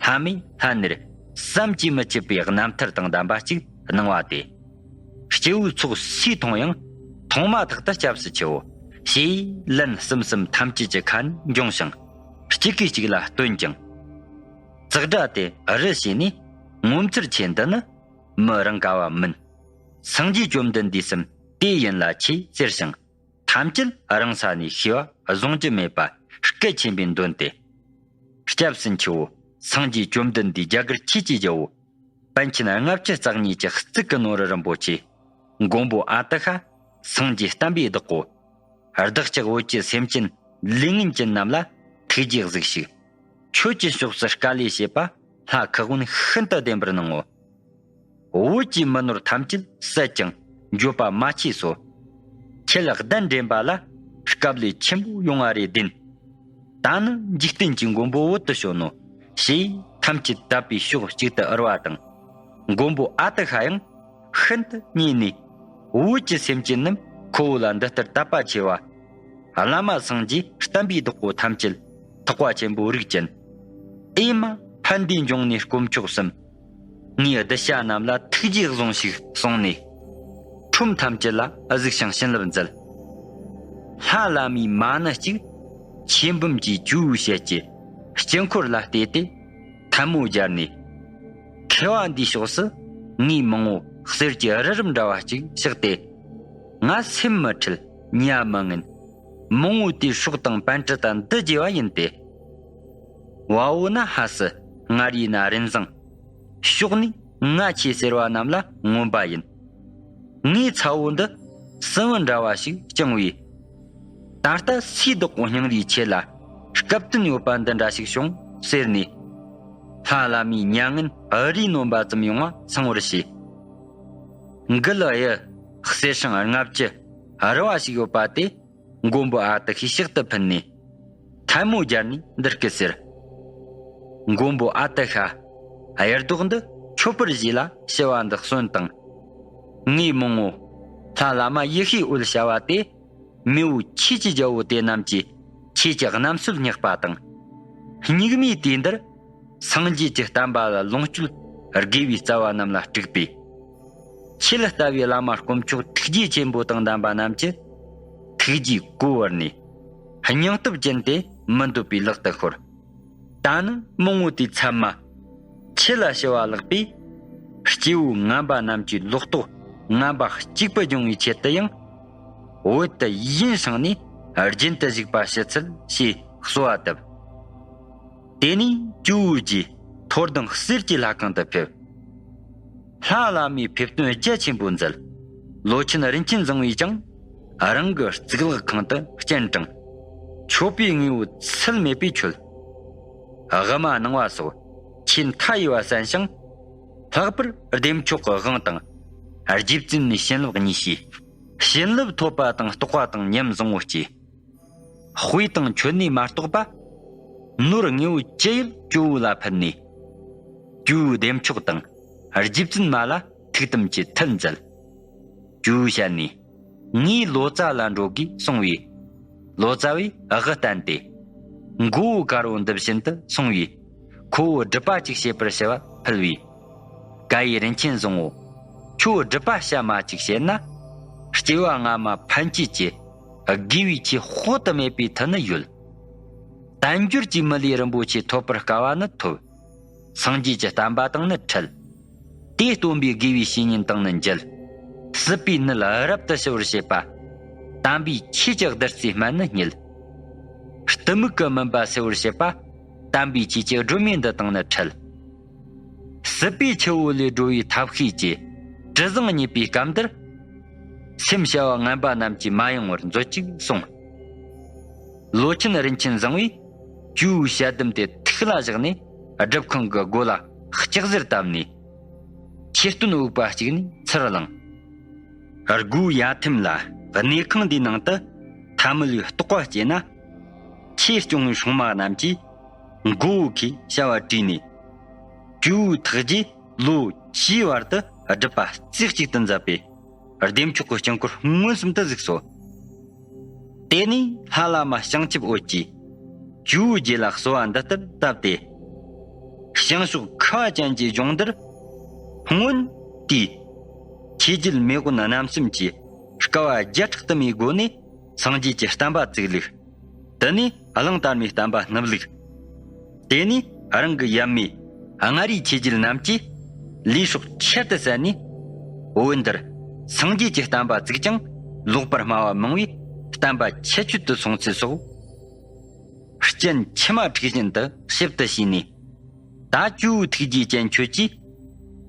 ལྷ་མིན་ལྷ་ནུར་བསམ་གྱིས་མི་ཁྱབ་པའི་རྣམ་ཐར་དང་ལྡན་པ་ཅིག་སྣང་བ་སྟེ། སྐྱེ་བོའི་ཚོགས་སུས་མཐོང་ཡང་མཐོང་མ་ཐག་ཏུ་སྐྱབས་སུ་མཆིའོ། ཞེས་ལན་གསུམ་གསུམ་ཐམས་ཅད་ཀྱི་ཁ་ནས་འབྱུང་ཞིང་གཅིག་གིས་གཅིག་ལ་སྟོན་ཅིང་། ཙིག་སྒྲ་དེ་རི་བྱས་ནས་ངོ་མཚར་ཆེ་འདི་ནི་མི་རང་ག་བ་མིན། སངས་རྒྱས་བཅོམ་ལྡན་འདས་སམ་དེ་ཡིན་ལ་ཆེས་ཟེར་ཞིང་། ཐམས་ཅད་རང་ས་ནས་ཤེས་པ་བཟུང་རྒྱུ་མེད་པ་སྐད་ཆེན་པོས་འདོན་ཏེ། སྐྱབས་སུ་མཆིའོ། སངས་རྒྱས་བཅོམ་ལྡན་འདས་རྒྱ་གར་ཆོས་ཀྱི་རྒྱལ་པོ། པཎ་ཆེན་ལྔ་བཅུ་རྩ་གཉིས་ཀྱི་གཙུག་གི་ནོར་བུ་རིན་པོ་ཆེ། མགོན་པོ་ཨ་ཏི་ཤ། སངས་རྒྱས་བསྟན་པའི་བདག་པོ། བདག་ཅག་བོད་ཀྱི་སེམས་ཅན་ལས་ངན་ཅན་རྣམས་ལ་ཐུགས་རྗེས་གཟིགས་ཤིག། ཁྱོད་ཀྱི་ཕྱོགས་སུ་དཀའ་ལས་བྱེད་པ་ལྷ་ཁུ་དབོན་ཤིན་ཏུ་བདེན་པར་སྣང་ངོ་། བོད་ཀྱི་མི་ནོར་ཐམས་ཅད་བསད་ཀྱང་འགྱོད་པ་མ་ཆེ་སོ། ཁྱེད་གདན་འདྲེན་པ་ལ་སྐབས་ལས་ཆེན་པོ་ཡོང་བ་རེ་བདེན། ད་ནི་འཇིག་རྟེན་གྱི་མགོན་པོ་བོད་དུ་བྱོན་ནོ། ཞེས་ཐམས་ཅད་དད་པའི་ཕྱོགས་གཅིག་ཏུ་འུར་བ་དང་། མགོན་པོ་ཨ་ཏི་ཤ་ཡང་ཤིན་ཏུ་མཉེས་ནས། བོད་ཀྱི་སེམས་ཅན་རྣམས་ཁོ་བོ་ལ་འདི་ལྟར་དད་པ་ཆེ་བ། བླ་མ་སངས་རྒྱས་བསྟན་པའི་བདག་པོ་ཐམས་ཅད་ཐེག་པ་ཆེན་པོའི་རིགས་ཅན། ཨེ་མ་ཕན་བདེའི་འབྱུང་གནས་དཀོན་མཆོག་གསུམ། ངའི་གདུལ་བྱ་རྣམས་ལ་ཐུགས་རྗེས་བཟུང་ཞིག་གསུངས་ནས། ཁྲོམ་ཐམས་ཅད་ལ་གཟིགས་ཤིང་བྱིན་རླབས་མཛད། ལྷ་བླ་མའི་མ་ཎི་གཅིག་ཆོས་འབུམ་གྱི་ཇོ་བོའི་ཞལ་གྱི་དཀྱིལ་འཁོར་ལ་གཏད་དེ་ཐལ་མོ་སྦྱར་ནས། མཁས་པ་འདིའི་ཕྱོགས་སུ་ངའི་མང་བོ་གསེར་གྱི་རི་རབ་འདྲ་བ་གཅིག་གཤེགས་ཏེ། ང་སེམས་མི་ཁྲེལ་གཉའ་མི་ངན། མང་བོ་དེའི་སྲོག་དང་པཎ་ཊ་དང་འདི་བརྗེ་བ་ཡིན་ཏེ། བ་འོ་ན་ཧ་སི། མངའ་རིས་ན་རིན་བཟང་། ཕྱོགས་ནས་ང་ཆེ་ཟེར་བ་རྣམས་ལ་མངོན་པ་ཡིན། ངའི་ཚ་བོ་འདི་སྲིན་བུ་འདྲ་བ་ཞིག་བཅིངས་བས། ད་ལྟ་སའི་བདག་པོ་སྙིང་རུས་ཆེ་ལ་སྐབས་དོན་ཡོད་པ་འདི་འདྲ་ཞིག་བྱུང་ཟེར་ནས། ལྷ་བླ་མའི་མྱ་ངན་རིས་ནོན་པ་ཙམ་ཡོང་བ་ཚང་བར་བྱས། མགུལ་གཡུ་གསེར་སྲང་ལྔ་བཅུ་རི་བ་ཞིག་ཡོད་པ་དེ། མགོན་པོ་ཨ་ཏི་ཤའི་ཕྱག་ཏུ་ཕུལ་ནས། ཐལ་མོ་སྦྱར་ནས་འདི་སྐད་ཟེར། མགོན་པོ་ཨ་ཏི་ཤ། གཡུ་མདོག་འདི་མཆོད་པར་བཞེས་ལ་ཞུ་བ་འདི་གསོན་དང་། ངའི་མང་བོ། ལྷ་བླ་མ་ཡེ་ཤེས་འོད་བྱ་བ་དེ། མེས་པོ་ཆོས་ཀྱི་རྒྱལ་པོ་དེ་རྣམས་ཀྱིས་ཁྱེད་ཀྱི་རྣམ་སྲོལ་བསྙེགས་པ་དང་། སྙིགས་མའི་དུས་འདིར། སངས་རྒྱས་ཀྱི་བསྟན་པ་ལ་ལོངས་སྤྱོད་དགེ་བའི་རྩ་བ་རྣམས་ལ་དཀྲུགས་པས། ཁྱེད་ལྟ་བུའི་བླ་མ་དཀོན་མཆོག་ཐུགས་རྗེ་ཆེན་པོ་དང་ལྡན་པ་རྣམས་ཀྱི་ཐུགས་རྗེས་གོ་བར་ནས། སྙིང་སྟོབས་ཅན་དེ་མི་འདོད་པའི་ལག་ཏུ་ཤོར། ད་ནི་མང་བོ་དེའི་མཚམས་མ། ཁྱེད་ལ་ཞུ་བ་ལགས་པས། སྐྱེ་བོ་ངན་པ་རྣམས་ཀྱི་ལོག་རྟོག་ངན་པ་གཅིག་པུ་སྦྱོང་བའི་ཆེད་དུ་ཡང་། བོད་དུ་ཡིན་སྲང་ནས་རྒྱུན་དུ་བཞུགས་པ་ཞུ་འཚལ་ཞེས་གསོལ་བ་བཏབ། དེ་ནས་ཇོ་བོའི་རྗེས་མཐོ་ལྡིང་གསེར་གྱི་ལྷ་ཁང་དུ་ཕེབས། ལྷ་བླ་མའི་ཕེབས་སྟོན་རྒྱ་ཆེན་པོ་མཛད། ལོ་ཆེན་རིན་ཆེན་བཟང་བོས་ཀྱང་རང་གི་གཙུག་ལག་ཁང་དུ་སྤྱན་དྲངས། མཆོད་པའི་དངོས་པོ་ཚད་མེད་པས་མཆོད། དབུ་མ་སྣང་བ་སོགས་ཆེས་མཐའ་ཡས་པ་གསན་ཞིང་། ལྷག་པར་བདེ་མཆོག་གི་དབང་དང་རྗེ་བཙུན་མའི་བྱིན་རླབས་གཉིས་ཞུས། བྱིན་རླབས་ཐོབ་པ་དང་རྟོགས་པ་དང་ཉམས་བཟང་བོ་སྐྱེས། དཔེ་དང་མཆོད་གནས་མ་གཏོགས་པ། ནོར་དངོས་པོ་ཅི་ཡོད་ཇོ་བོ་ལ་ཕུལ་ནས། ཇོ་བོའི་བདེ་མཆོག་དང་རྗེ་བཙུན་མ་ལ་ཐུགས་དམ་གྱི་མཐུ་མཛད། ཇོ་བོའི་ཞལ་ནས། ངའི་ལོ་ཙཱ་ལ་འགྲོ་དགོས་གསུངས་པས། ལོ་ཙཱ་བས་དབུ་བསྟན་ཏེ། མགོ་བོ་དཀར་པོ་འདི་བཞིན་དུ་སོང་བས། ཁོ་བོ་སྒྲུབ་པ་ཅིག་བྱེད་པར་ཞུ་བ་ཕུལ་བས། ཀ་ཡེ་རིན་ཆེན་བཟང་བོ། ཁྱོད་སྒྲུབ་པ་བྱ་མ་ཅིག་བྱེད་ན། སྐྱེ་བ་སྔ་མ་ཕན་སྐྱེད་ཀྱི་དགེ་བའི་ཆོས་དཔག་ཏུ་མེད་པའི་མཐུ་ནི་ཡོད། དལ་འབྱོར་གྱི་མི་ལུས་རིན་པོ་ཆེ་ཐོབ་པར་དཀའ་བ་ནི་ཐོབ། སངས་རྒྱས་ཀྱི་བསྟན་པ་དང་ནི་འཕྲད། དེ་སྟོན་པའི་དགེ་བའི་བཤེས་གཉེན་དང་ནི་མཇལ། སྲིད་པའི་ནད་རབ་ཏུ་ཞི་བར་བྱེད་པ། དམ་པའི་ཆོས་ཀྱི་བདུད་རྩིའི་སྨན་ནི་རྙེད། གཏི་མུག་གི་མུན་པ་སེལ་བར་བྱེད་པ། དམ་པའི་ཆོས་ཀྱི་སྒྲོན་མེ་འདི་དང་ནི་འཕྲད། སྲིད་པའི་ཆུ་བོ་ལས་སྒྲོལ་བའི་ཐབས་ཤེས་ཀྱིས། དྲི་བཟང་རྙེད་པའི་སྐབས་འདིར། སེམས་བྱ་བ་ངན་པ་རྣམས་ཀྱིས་མ་ཡེངས་པར་མཛོད་ཅིག་གསུངས། ལོ་ཆེན་རིན་ཆེན་བཟང་བོས་ཇོ་བོའི་ཞལ་ཟླུམ་དེ་ཐུགས་ལ་བཞག་ནས་སྒྲུབ་ཁང་གི་སྒོ་ལ་ལྕགས་གཟེར་བཏབ་ནས། ཆོས་སྟོན་འུག་པ་གཅིག་ནས་ཚུར་བླངས། སྒོའི་ཡ་ཐེམ་ལ་གནས་ཁང་འདིའི་ནང་དུ་ཐ་མལ་པའི་རྟོག་པ་སྐྱེས་ན། ཆོས་སྐྱོང་བའི་སྲུང་མ་རྣམས་ཀྱིས་མགོ་བོ་ཁའི་བྱ་བ་བྲིས་ནས། ཇོ་བོའི་ཐུགས་རྗེས་ལོ་བཅུའི་བར་དུ་སྒྲུབ་པ་རྩེ་གཅིག་ཏུ་མཛད་པས། བདེ་མཆོག་གི་དཀྱིལ་འཁོར་མངོན་སུམ་དུ་གཟིགས་སོ། དེ་ནས་ལྷ་བླ་མ་བྱང་ཆུབ་འོད་ཀྱིས་ཇོ་བོའི་རྗེས་ལ་གསོལ་བ་འདི་ལྟར་བཏབ་སྟེ། བྱང་ཕྱོགས་ཁ་བ་ཅན་གྱི་ལྗོངས་འདིར་སྔོན་དུས་ཆོས་རྒྱལ་མེས་དབོན་རྣམ་གསུམ་གྱིས་དཀའ་བ་བརྒྱ་ཕྲག་དུ་མའི་སྒོ་ནས་སངས་རྒྱས་ཀྱི་བསྟན་པ་བཙུགས་ལུགས། དེ་ནས་གླང་དར་མའི་བསྟན་པ་བསྣུབས་ལུགས། དེ་ནས་རང་གི་ཡབ་མེས་མངའ་རིས་ཆོས་རྒྱལ་རྣམས་ཀྱིས་ལུས་སྲོག་ཆད་དུ་བསད་ནས། བོད་འདིར་སངས་རྒྱས་ཀྱི་བསྟན་པ་བཙུགས་ཀྱང་ལོག་པར་སྨྲ་བ་མང་བས་བསྟན་པ་ཁྱད་ཆོས་དུ་སོང་ཚུལ་སོགས། སྤྱན་ཕྱི་མ་འཁྲུགས་བཞིན་དུ་ཞིབ་ཏུ་ཕྱེ་ནས། ད་ཇོ་བོའི་ཐུགས་རྗེའི་སྤྱན་མཆོག་གིས་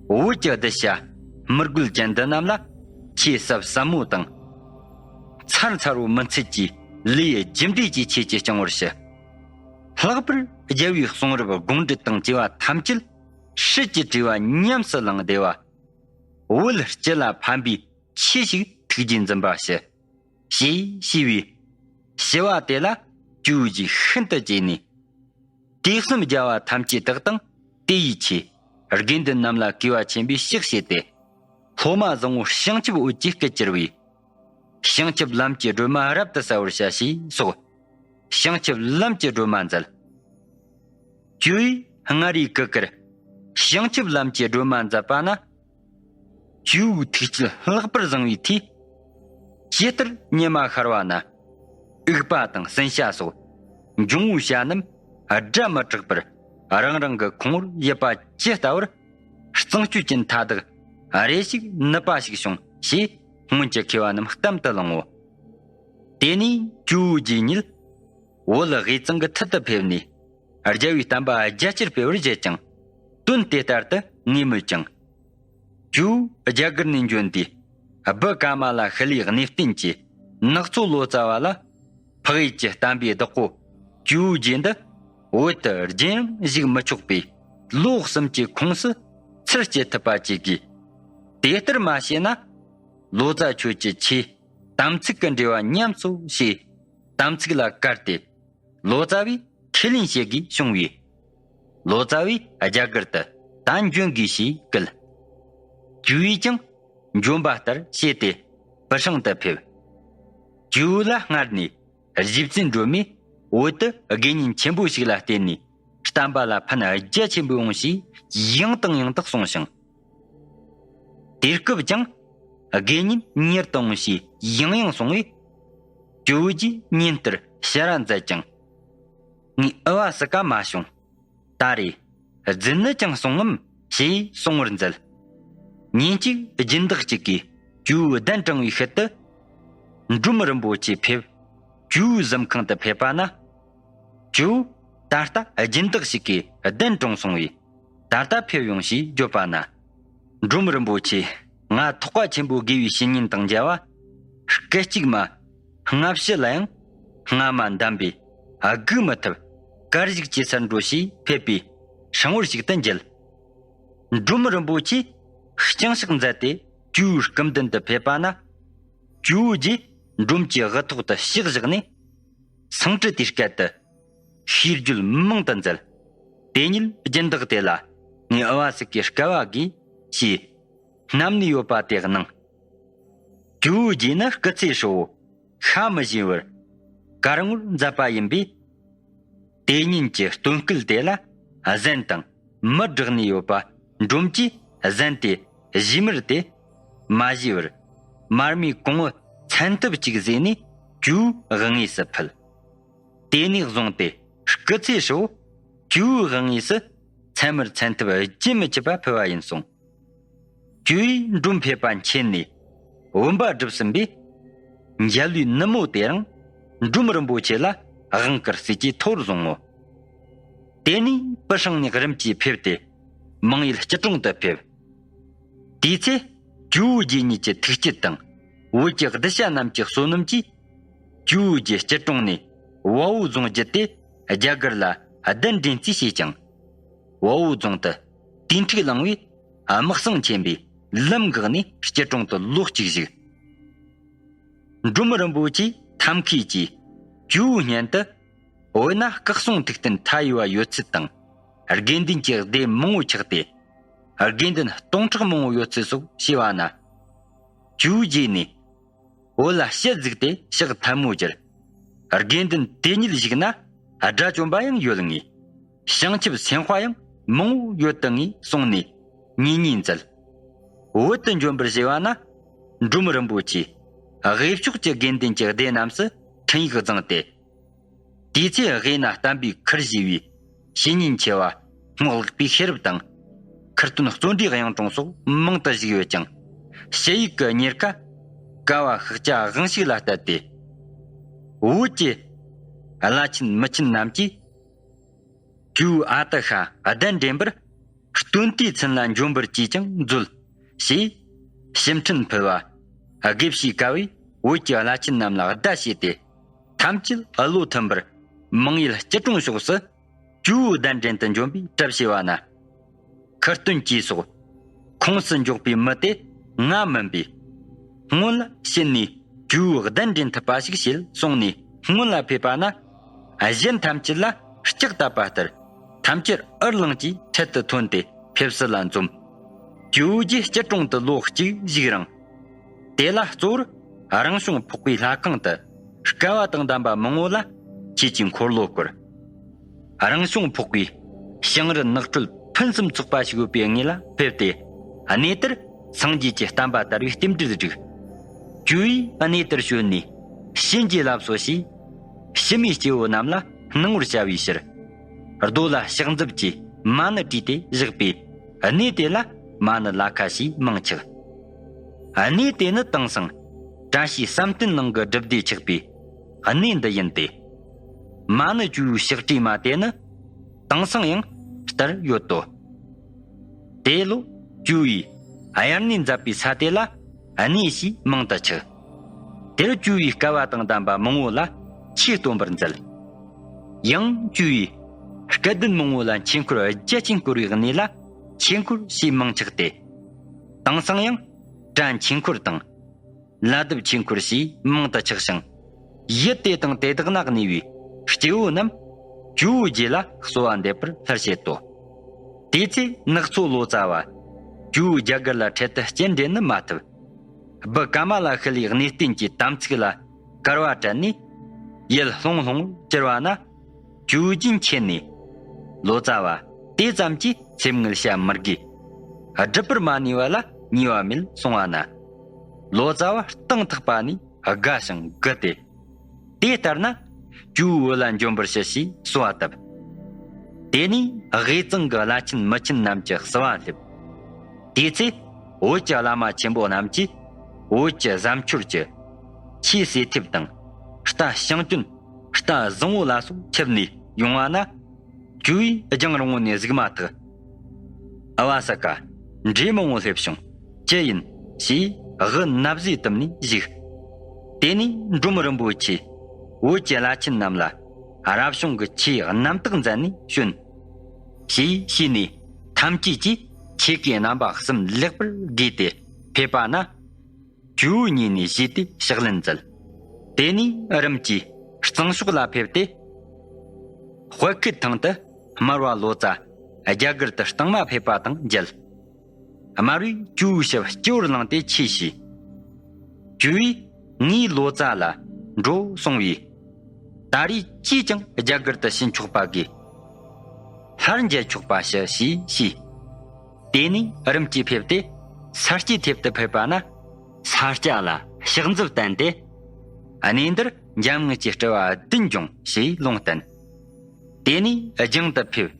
བོད་ཀྱི་གདུལ་བྱ་མི་རྒོད་ཅན་འདི་རྣམས་ལ་ ཆེས་ཟབ་ཟབ་མོ་དང་། མཚར་མཚར་བོ་མི་ཚད་ཀྱི་ལས་རྒྱུ་འབྲས་ཀྱི་ཆོས་ཀྱི་སྤྱང་བོར་ཞུ། ལྷག་པར་རྒྱལ་བའི་གསུང་རབ་དགོངས་འགྲེལ་དང་བཅས་པ་ཐམས་ཅད་སྲིད་ཀྱི་བྲེལ་བ་ཉམས་སུ་བླངས་བདེ་བ། བོད་སྤྱི་ལ་ཕན་པའི་ཆོས་ཤིག་ཐུགས་རྗེས་འཛིན་པ་ཞུ། ཞེས་ཞུས་པས། ཞུ་བ་དེ་ལ་ཇོ་བོ་རྗེ་ཤིན་ཏུ་དགྱེས་ནས། དུས་གསུམ་རྒྱལ་བ་ཐམས་ཅད་དག་དང་དེ་ཡི་ཆོས་དགེ་འདུན་རྣམས་ལ་གུས་པ་ཆེན་པོས་ཕྱག་བྱས་ཏེ། སློབ་མ་བཟང་བོ་བྱང་ཆུབ་འོད་ཀྱི་སྐུ་གྱུར་པའི། བྱང་ཆུབ་ལམ་གྱི་སྒྲོན་མ་རབ་ཏུ་གསལ་བར་བྱ་ཞེས་སོགས། བྱང་ཆུབ་ལམ་གྱི་སྒྲོན་མ་མཛད། ཇོ་བོས་སྔར་ཡི་གུ་གུལ་བྱང་ཆུབ་ལམ་གྱི་སྒྲོན་མ་མཛད་པ་ན། ཇོ་བོའི་ཐུགས་བསྐྱེད་ལྷག་པར་བཟང་བའི་མཐུས། ཇི་ལྟར་ཉི་མ་ཤར་བ་ན། འུག་པ་དང་སྲིན་བྱ་སོགས་འབྱུང་བོའི་བྱ་རྣམས་སྒྲ་མི་གྲག་པར་རང་རང་གི་ཁོང་བུར་ཡིབ་པ་ཇི་ལྟ་བུར། གཙང་སྤྱོད་ཀྱི་མཐའ་དག་རེ་ཞིག་ནུབ་པ་ཞིག་བྱུང་ཞེས་སྔོན་གྱི་མཁས་པ་རྣམས་གཏམ་དུ་བླངས་ངོ་། དེ་ནས་ཇོ་བོ་རྗེ་ཉིད་བོད་དབུས་གཙང་གི་ཐད་དུ་ཕེབས་ནས། རྒྱལ་བའི་བསྟན་པ་རྒྱ་ཆེར་སྤེལ་བར་བཞེད་ཅིང་། དོན་དེ་ལྟར་དུ་ངེས་མོད་ཀྱང་། ཇོ་བོ་རྒྱ་གར་ནས་འབྱོན་ཏེ། བི་ཀ་མ་ལ་ཤི་ལའི་གནས་བརྟན་གྱི་ནགས་ཚལ་ལོ་ཙཱ་བ་ལ། འཕགས་ཡུལ་གྱི་བསྟན་པའི་བདག་པོ་ཇོ་བོ་རྗེ་འདི་བོད་དུ་རྒྱུན་ཡང་བཞུགས་མི་ཆོག་པས། ལོ་གསུམ་གྱི་ཁོངས་སུ་ཚུར་སྐྱེལ་ཐུབ་པ་བྱེད་དགོས། དེ་ལྟར་མ་བྱས་ན། ལོ་ཙཱ་ཁྱོད་ཀྱི་ཆོས་དམ་ཚིག་གི་འབྲེལ་བ་ཉམས་སོ་ཞེས་དམ་ཚིག་ལ་བཀར་ཏེ། ལོ་ཙཱ་བས་ཁས་ལེན་བྱེད་དགོས་གསུངས་པས། ལོ་ཙཱ་བས་རྒྱ་གར་དུ་ད་འབྱོན་དགོས་ཞེས་བསྐུལ། ཇོ་བོས་ཀྱང་འབྱོན་པ་ལྟར་བྱས་ཏེ་པུ་ཧྲང་དུ་ཕེབས། ཇོ་བོ་ལ་སྔར་ནས་རྗེ་བཙུན་སྒྲོལ་མས་བོད་དུ་དགེ་བསྙེན་ཆེན་པོ་ཞིག་ལ་བརྟེན་ནས་བསྟན་པ་ལ་ཕན་རྒྱ་ཆེན་པོ་འོང་ཞེས་ཡང་དང་ཡང་དུ་གསུངས་ཤིང་། དེ་སྐབས་ཀྱང་དགེ་བསྙེན་མྱུར་དུ་འོང་ཞེས་ཡང་ཡང་གསུངས་པས། ཇོ་བོ་རྗེས་ཉིན་ལྟར་ཕྱིར་ར་མཛད་ཀྱང་། ངའི་ཨུ་བ་སི་ཀ་མ་བྱུང་། ད་རེས་རྫུན་ནི་ཅང་གསུང་ངམ་ཞེས་གསུང་བར་མཛད། ཉིན་གཅིག་སྦྱིན་བདག་ཅིག་གིས་ཇོ་བོ་གདན་དྲངས་པའི་ཤུལ་དུ། འབྲོམ་རིན་པོ་ཆེ་ཕེབས། ཇོ་བོའི་གཟིམ་ཁང་དུ་ཕེབས་པ་ན། ཇོ་བོ་ད་ལྟ་སྦྱིན་བདག་ཞིག་གིས་གདན་དྲངས་སོང་བས། ད་ལྟ་ཕེབས་ཡོང་ཞེས་བརྗོད་པ་ན། འབྲོམ་རིན་པོ་ཆེ་ང་ཐེག་པ་ཆེན་པོ་དགེ་བའི་བཤེས་གཉེན་དང་མཇལ་བ། སྐད་ཅིག་མ། སྔ་ཕྱི་ལ་ཡང་སྔ་མ་འདམ་པས་སྒུག་མི་ཐུབ། གར་བཞུགས་ཀྱི་སར་འགྲོ་ཞེས་ཕེབས་པས་ཧྲིལ་བོར་ཞིག་ཏུ་འགྱེལ། འབྲོམ་རིན་པོ་ཆེས་ལྕང་ཕྱག་མཛད་དེ་ཇོ་བོའི་སྐུ་མདུན་དུ་ཕེབས་པ་ན། ཇོ་བོ་རྗེས་འབྲོམ་གྱི་དབུ་ཐོག་ཏུ་ཕྱག་བཞག་ནས། སང་ཀྲི་ཏའི་སྐད་དུ་ཤིས་བརྗོད་མང་དུ་མཛད། དེ་ཉིད་སྦྱིན་བདག་དེ་ལ་ངའི་ཨུ་བ་སི་ཀའི་སྐལ་བ་དགོས་ཞེས་སྣམ་ནས་ཡོད་པ་དེ་གནང་། ཇོ་བོ་རྗེ་ནི་སྐུ་ཚེ་ཧྲིལ་བོ་ཤ་མི་བཞེས་པར་དཀར་ངོར་མཛད་པ་ཡིན་པས། དེ་ཉིད་ཀྱི་སྟོན་སྐུ་དེ་ལ་གཟན་དང་མི་བསྒྲགས་ནས་ཡོད་པ་འབྲོམ་གྱིས་གཟན་དེ་བཞེས་མར་དེ་མ་བཞེས་པར། མར་མེའི་གོང་བུ་མཚན་ཐུབ་ཅིག་བཟོས་ནས་ཇོ་བོའི་དབུ་དངོས་སུ་ཕུལ། དེ་ནས་བཟུང་སྟེ་སྐུ་ཚེ་ཧྲིལ་བོ་ཇོ་བོའི་དབུ་དངོས་སུ་མཚན་མར་མཚན་ཐུབ་རྒྱུན་མི་ཆད་པ་ཕུལ་བ་ཡིན་གསུངས། ཇོ་བོས་འབྲོམ་ཕེབས་པ་མཁྱེན་ནས་བུམ་པ་སྒྲུབ་ཟིན་པས། མཇལ་བའི་ནུབ་མོ་དེ་རིང་འབྲོམ་རིན་པོ་ཆེ་ལ་དབང་བསྐུར་སྲིད་ཀྱི་ཐོར་བཟུང་ངོ་། དེ་ནས་པུ་ཧྲང་ནས་རིམ་གྱིས་ཕེབས་ཏེ་མང་ཡུལ་སྐྱིད་གྲོང་དུ་ཕེབས། དེའི་ཚེ་ཇོ་བོ་རྗེ་ཉིད་ཀྱི་ཐུགས་བསྐྱེད་དང་བོད་ཀྱི་གདུལ་བྱ་རྣམས་ཀྱི་བསོད་ནམས་ཀྱིས། ཇོ་བོ་རྗེ་སྐྱིད་གྲོང་ནས་བལ་བོ་རྫོང་བརྒྱུད་དེ་རྒྱ་གར་ལ་གདན་འདྲེན་རྩིས་བྱས་ཀྱང་། བལ་བོ་རྫོང་དུ་དུས་འཁྲུག་ལངས་པས་དམག་སྲང་ཆེན་པོས་ལམ་འགགས་ནས་སྐྱིད་གྲོང་དུ་ལོ་གཅིག་བཞུགས། འབྲོམ་རིན་པོ་ཆེས་ཐབས་མཁས་ཀྱིས་ཇོ་བོའི་སྙན་དུ། བོད་ན་སྐུ་གསུང་ཐུགས་རྟེན་མཐའ་ཡས་པ་ཡོད་ཚུལ་དང་། དགེ་འདུན་གྱི་སྡེ་མང་བོ་ཆགས་ཏེ། དགེ་འདུན་སྟོང་ཕྲག་མང་བོ་ཡོད་ཚུལ་སོགས་ཞུས་པ་ན། ཇོ་བོའི་རྗེས་ནས་བོད་ལ་ཞལ་གཟིགས་ཏེ་ཕྱག་ཐལ་མོ་སྦྱར། དགེ་འདུན་དེ་ཉིད་བཞུགས་ན་དགྲ་བཅོམ་པ་ཡང་ཡོད་ངེས། བྱང་ཆུབ་སེམས་དཔའ་ཡང་མང་བོ་ཡོད་དུ་ངེས་གསུངས་ནས་ཉེ་ཉེ་མཛད། བོད་དུ་འབྱོན་པར་བྱས་པ་ན་འབྲོམ་རིན་པོ་ཆེས་དབུས་ཕྱོགས་ཀྱི་དགེ་འདུན་གྱི་སྡེ་རྣམས་སུ་འཕྲིན་ཡིག་བརྫངས་ཏེ། དེའི་ཚེ་དབུས་ན་བསྟན་པའི་ཁུར་བཞེས་པའི་བཤེས་གཉེན་ཆེ་བ་རྔོག་ལེགས་པའི་ཤེས་རབ་དང་། ཁུར་སྟོན་བརྩོན་འགྲུས་གཡུང་དྲུང་སོགས་མང་དུ་བཞུགས་ཡོད་ཅིང་། ཞུ་ཡིག་གི་གཉེར་ཁ་བཀའ་བ་ཤཱཀྱ་དབང་ཕྱུག་ལ་གཏད་དེ། བོད་ཀྱི་བླ་ཆེན་མི་ཆེན་རྣམས་ཀྱིས། ཇོ་བོའི་ཨ་ཏི་ཤ་གདན་འདྲེན་པར་སྟོན་དུས་ཚུན་ལ་འབྱོན་པར་གྱིས་ཀྱང་མཛོད། ཞེས་ཞུ་འཕྲིན་ཕུལ་བ། དགེ་བཤེས་ཀ་བས་བོད་ཀྱི་བླ་ཆེན་རྣམས་ལ་བརྡ་བྱས་ཏེ། ཐམས་ཅད་བློ་མཐུན་པར་མང་ཡུལ་སྐྱིད་གྲོང་ཕྱོགས་སུ་ཇོ་བོའི་གདན་འདྲེན་དུ་འབྱོན་པའི་གྲབས་བྱས་པ་ན། ཁུར་སྟོན་གྱིས་སོགས་ཁོངས་སུ་འཇོག་པའི་མི་དེ་ང་མིན་པས། སྔོན་ལ་ཕྱིན་ནས་ཇོ་བོའི་གདན་འདྲེན་ཐུབ་པ་ཞིག་བྱེད་གསུངས་ནས་སྔོན་ལ་ཕེབས་པ་ན། གཞན་ཐམས་ཅད་ལ་ལྕག་བཏབ་པ་ལྟར་ཐམས་ཅད་ཨུ་ལངས་ཀྱིས་འཕྲལ་དུ་ཐོན་ཏེ་ཕེབས་བསུ་ལ་འཛོམས། ཇོ་བོ་རྗེ་སྐྱིད་གྲོང་དུ་ལོ་གཅིག་བཞུགས་རིང་། དེ་ལ་གཙོ་བོར་རང་བྱུང་འཕགས་པའི་ལྷ་ཁང་དུ་སྐལ་བ་དང་ལྡན་པ་མང་བོ་ལ་ཆོས་ཀྱི་འཁོར་ལོ་བསྐོར། རང་བྱུང་འཕགས་པའི་ཞིང་རུ་ནགས་ཁྲོད་ཕུན་སུམ་ཚོགས་པ་ཞིག་ཡོད་པའི་ངོས་ལ་ཕེབས་ཏེ། གནས་དེར་སངས་རྒྱས་ཀྱི་བསྟན་པ་དར་བའི་རྟེན་འབྲེལ་བསྒྲིགས། ཇོ་བོས་གནས་དེར་བྱོན་ནས་བྱིན་གྱིས་བརླབས་སོ་ཞེས། ཕྱི་མའི་སྐྱེ་བོ་རྣམས་ལ་སྣང་ངོར་བྱ་བའི་ཕྱིར། རྡོ་ལ་ཕྱག་མཛུབ་ཀྱིས་མ་ཎི་བྲིས་ཏེ་བཞག་པས། གནས་དེ་ལ་མ་ཎི་ལ་ཁ་ཞེས་མིང་ཆགས། གནས་དེ་ནི་དེང་སང་བཀྲ་ཤིས་བསམ་གཏན་ནང་གི་སྒྲུབ་སྡེ་ཆགས་པའི་གནས་འདི་ཡིན་ཏེ། མ་ཎི་ཇོ་བོའི་ཕྱག་བྲིས་མ་དེ་ནི་དེང་སང་ཡང་བསྟར་ཡོད་དོ། དེ་ལོ་ཇོ་བོས་དབྱར་གནས་མཛད་པའི་ས་དེ་ལ་གནས་ཞེས་མིང་དུ་ཆགས། དེར་ཇོ་བོའི་སྐལ་བ་དང་ལྡན་པ་མང་བོ་ལ་ཆོས་སྟོན་པར་མཛད། ཡང་ཇོ་བོས་སྐལ་ལྡན་མང་བོ་ལ་ཆོས་འཁོར་རྒྱ་ཆེན་བསྐོར་བའི་གནས་ལ་ཆོས་འཁོར་ཞེས་མིང་ཆགས་ཏེ། དེང་སང་ཡང་གྲྭ་ཆོས་འཁོར་དང་། ལ་དྭགས་ཆོས་འཁོར་ཞེས་མིང་དུ་ཆགས་ཤིང་། ཡུལ་དེ་དང་དེ་དག་ན་གནས་པའི་སྐྱེ་བོ་རྣམས་ཇོ་བོའི་རྗེས་ལ་གསོལ་བ་འདེབས་པར་སླར་བྱེད་དོ། དེ་ཚེ་ནགས་ཚོ་ལོ་ཙཱ་བ་ཇོ་བོའི་རྒྱ་གར་ལ་འཕྲལ་དུ་སྤྱན་འདྲེན་ནི་མ་ཐུབ། བུ་ཀ་མ་ལ་ཤཱི་ལའི་གནས་བརྟན་གྱི་དམ་ཚིག་ལ་བསྐལ་བ་བྲལ་ནས་ཡིད་ལྷུང་ལྷུང་གྱུར་བ་ན། ཇོ་བོ་རྗེས་མཁྱེན་ནས། ལོ་ཙཱ་བ་དེ་ཙམ་གྱིས་ཚེ་དངུལ་བྱ་མི་དགོས། སྒྲུབ་པར་མ་ནུས་པ་ལ་ཉེས་པ་མེད་གསུང་བ་ན། ལོ་ཙཱ་བ་སྟེང་ཐག་པ་ནས་དགའ་ཞིང་སྒུག་སྟེ། དེ་ལྟར་ན་ཇོ་བོའི་འོད་ལ་འབྱོན་པར་ཞུ་ཞེས་གསོལ་བ་བཏབ། དེ་ནས་དབུས་གཙང་གི་བླ་ཆེན་མི་ཆེན་རྣམས་ཀྱི་བསུ་བ་སླེབས། དེའི་ཚེ་བོད་ཀྱི་བླ་མ་ཆེན་པོ་རྣམས་ཀྱིས་བོད་ཀྱི་གཟབ་མཆོར་གྱི་ཆོས་སེ་ཐེབས་དང་། རྟ་ཞིང་སྐྱོན། རྟ་བཟང་བོ་ལ་སོགས་ཁྱེར་ནས་ཡོང་བ་ན། ཇོ་བོས་རྒྱང་རིང་བོ་ནས་གཟིགས་མ་ཐག། ཨ་བ་ས་ཀ། འདྲེ་མང་བོ་སླེབས་བྱུང་། ཅི་ཡིན་ཞེས་དབུ་ན་བཟོས་བཏུམས་ནས་བཞུགས། དེ་ནས་འབྲོམ་རིན་པོ་ཆེས་བོད་ཀྱི་བླ་ཆེན་རྣམས་ལ་རབ་བྱུང་གི་ཆོས་རྣམ་དག་མཛད་ནས་བྱོན། ཞེས་ཞུས་ནས་ཐམས་ཅད་ཀྱིས་ཆོས་གོས་རྣམ་པ་གསུམ་ལེགས་པར་བགོས་ཏེ་ཕེབས་པ་ན། ཇོ་བོའི་ཉེ་ནས་བཞུགས་ཏེ་ཕྱག་ལེན་མཛད། དེ་ནས་རིམ་གྱིས་གཙང་ཕྱོགས་ལ་ཕེབས་ཏེ། དཔལ་ཁུག་ཐང་དུ་སྨར་བ་ལོ་ཙཱ་རྒྱ་གར་དུ་བརྟན་མ་ཕེབས་པ་དང་མཇལ། སྨར་བས་ཇོ་བོའི་ཞབས་སྤྱི་བོར་བླངས་ཏེ་ཆོས་ཞུས། ཇོ་བོས་ངའི་ལོ་ཙཱ་ལ་འགྲོ་གསུང་བས། ད་རེས་ཅིས་ཀྱང་རྒྱ་གར་དུ་ཕྱིན་ཆོག་པ་དགོས། སླར་མཇལ་ཆོག་པ་ཞུ་ཞེས་ཞུས། དེ་ནས་རིམ་གྱིས་ཕེབས་ཏེ་ས་སྐྱའི་ཐེབས་དུ་ཕེབས་པ་ན། ས་སྐྱ་ལ་ཕྱག་མཛུབ་བསྟན་ཏེ། གནས་འདིར་འཇམ་དབྱངས་ཀྱི་སྤྲུལ་བ་བདུན་འབྱུང་ཞེས་ལུང་བསྟན། དེ་ནས་རྒྱང་དུ་ཕེབས།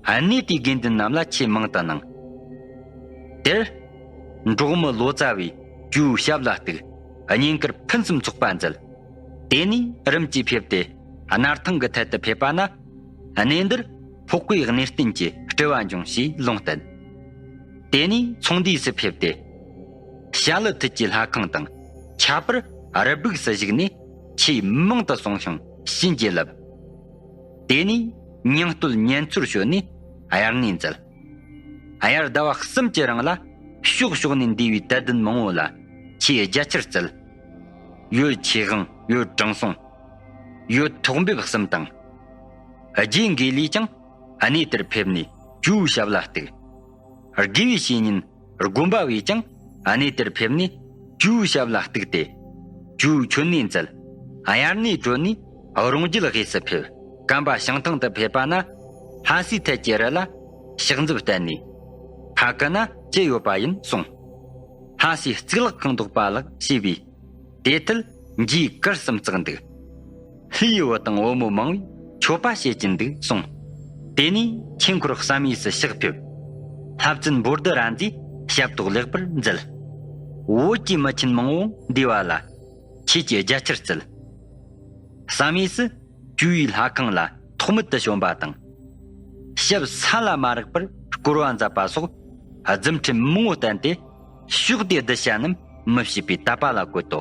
གནས་དེའི་དགེ་འདུན་རྣམས་ལ་ཆོས་མང་དུ་གནང་། དེར་འབྲོག་མི་ལོ་ཙཱ་བས་ཇོ་བོའི་ཞབས་ལ་གཏུགས། བསྙེན་བཀུར་ཕུན་སུམ་ཚོགས་པ་མཛད། དེ་ནས་རིམ་གྱིས་ཕེབས་ཏེ་སྣར་ཐང་གི་ཐད་དུ་ཕེབས་པ་ན། གནས་འདིར་འཕགས་པའི་གནས་བརྟན་གྱི་སྤྲུལ་བ་འབྱུང་ཞེས་ལུང་བསྟན། དེ་ནས་ཚོང་སྡེ་སུ་ཕེབས་ཏེ། ཞྭ་ལུ་ཐུད་ཀྱི་ལྷ་ཁང་དང་ཁྱད་པར་རུ་སྦུག་སུ་བཞུགས་ནས་ཆོས་མང་དུ་གསུངས་ཤིང་བྱིན་གྱིས་བརླབས། དེ་ནས་ཉིན་སྟོད་ཉིན་ཚོར་བྱོན་ནས་དབྱར་གནས་མཛད། དབྱར་ཟླ་བ་གསུམ་གྱི་རིང་ལ་ཕྱོགས་ཕྱོགས་ནས་འདུས་པའི་དད་ལྡན་མང་བོ་ལ་ཆོས་རྒྱ་ཆེར་སྩལ། ཡུལ་ཆོས་དབང་། ཡུལ་དྲང་སྲོང་། ཡུལ་ཐོག་འབེབས་གསུམ་དང་། རྗེ་དགེ་ལེགས་ཀྱང་གནས་དེར་ཕེབས་ནས་ཇོ་བོའི་ཞབས་ལ་གཏུགས། དགེ་བའི་བཤེས་གཉེན་དགོན་པ་བས་ཀྱང་གནས་དེར་ཕེབས་ནས་ཇོ་བོའི་ཞབས་ལ་གཏུགས་ཏེ། ཇོ་བོའི་མཆོད་གནས་མཛད། དབྱར་གནས་གྲོལ་ནས་རོང་རྒྱུད་དབུས་སུ་ཕེབས། གམ་པ་བྱང་ཐང་དུ་ཕེབས་པ་ན། ལྷ་སའི་ཐད་ཀྱི་རི་ལ་ཕྱག་མཛུབ་བསྟན་ནས། ཕ་གི་ན་ཅི་ཡོད་པ་ཡིན་གསུངས། ལྷ་སའི་གཙུག་ལག་ཁང་དོག་པ་ལགས་ཞེས་པས། དེ་ཐད་འཇའི་གུར་གསུམ་བརྩེགས་འདུག། ལྷའི་བུ་དང་བུ་མོ་མང་བས་མཆོད་པ་བྱེད་ཀྱིན་འདུག་གསུངས། དེ་ནས་ཆོས་འཁོར་བསམ་ཡས་སུ་ཕྱག་ཕེབས། ལྷ་བཙུན་བོ་དྷི་ར་ཛས་ཞབས་ཏོག་ལེགས་པར་མཛད། བོད་ཀྱི་མི་ཆེན་མང་བོ་འདུས་པ་ལ་ཆོས་ཀྱི་རྒྱ་ཆེར་སྩལ། བསམ་ཡས་སུ་ཇོ་བོའི་ལྷ་ཁང་ལ་ཐོགས་མེད་དུ་བྱོན་པ་དང་། ཞབས་ས་ལ་མ་རེག་པར་བསྐོར་བ་མཛད་པ་སོགས་རྫུ་འཕྲུལ་མང་བོ་བསྟན་ཏེ། ཕྱོགས་དེའི་གདུལ་བྱ་རྣམས་ མི་ཕྱེད་པའི་དད་པ་ལ་བཀོད་དོ།